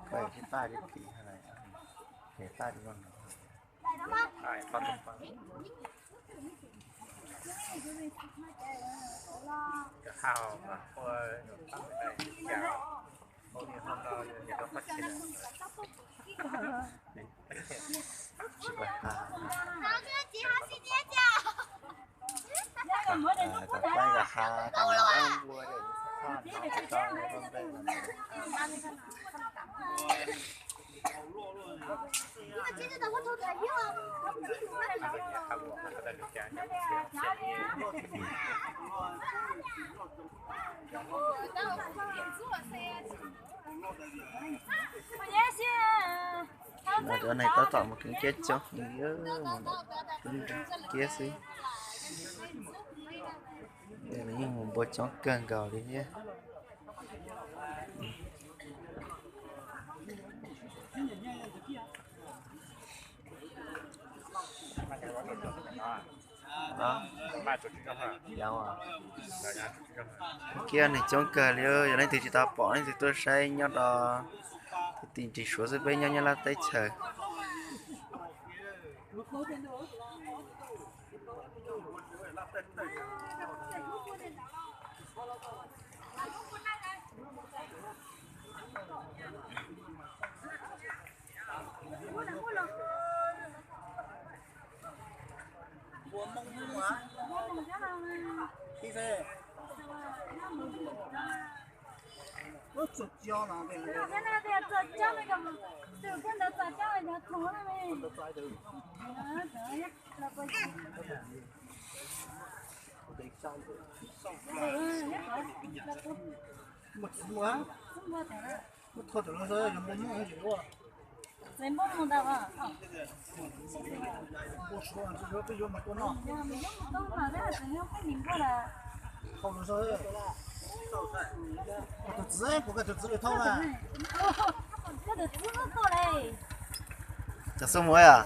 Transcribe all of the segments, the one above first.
Peb paj li tim, peb paj li no. Tsis pom qab. Kom pab nkawd ha, kom nws npua, cov neeg tab tom mus keeb kiab coob heev li, mus nram keeb kiab xwb. Yeej mus npua coob kawg nkaus li thiab. Kiab neeg coob kawg li, yog leej twg tsis tau pom leej twg tuaj saib nyob rau tim nrig Suav xwb, peb nyob Nyab Laj teb chaws. Txiv npauj mus ntag. Tus txiv, kuv koj tus txiv lawm thauj na. Koj tus txiv muab tuaj le. Cov xub muab yom?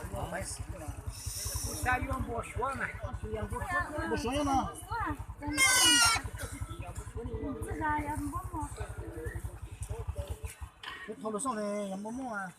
Npua suav nyob no. Kuv thauj lus xauj ne, yog npua muaj.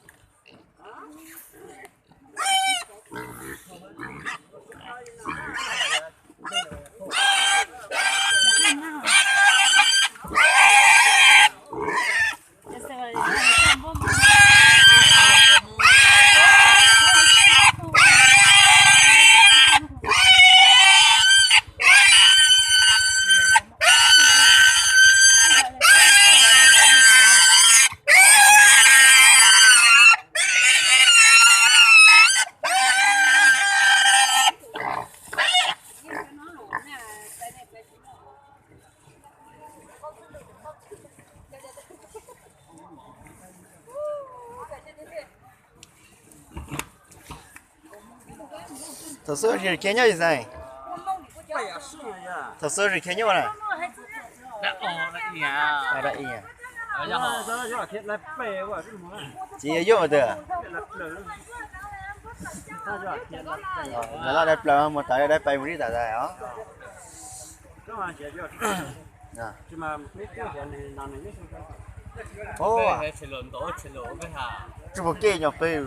Thaum xub zim khiav nyob ib xeem? Thaum xub zim khiav nyob na? Tsis yuav yuav mas twg? Nws loj dai plaws mus tawm dai pais mus li tas tas os. Tsis pom kev nyob peb,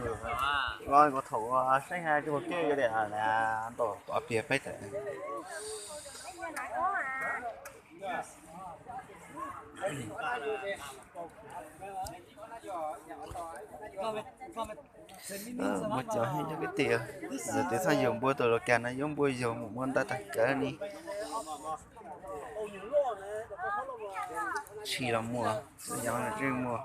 thaum saib tsis pom kev yuav tias ntaus pliag peb tawm. Muaj cov nyob peb tim, yog tus txhaj yug npua tus los cas no yuav npua yug mus muab ntaj tag kawg li. Tshis los muaj, yog tseej muaj.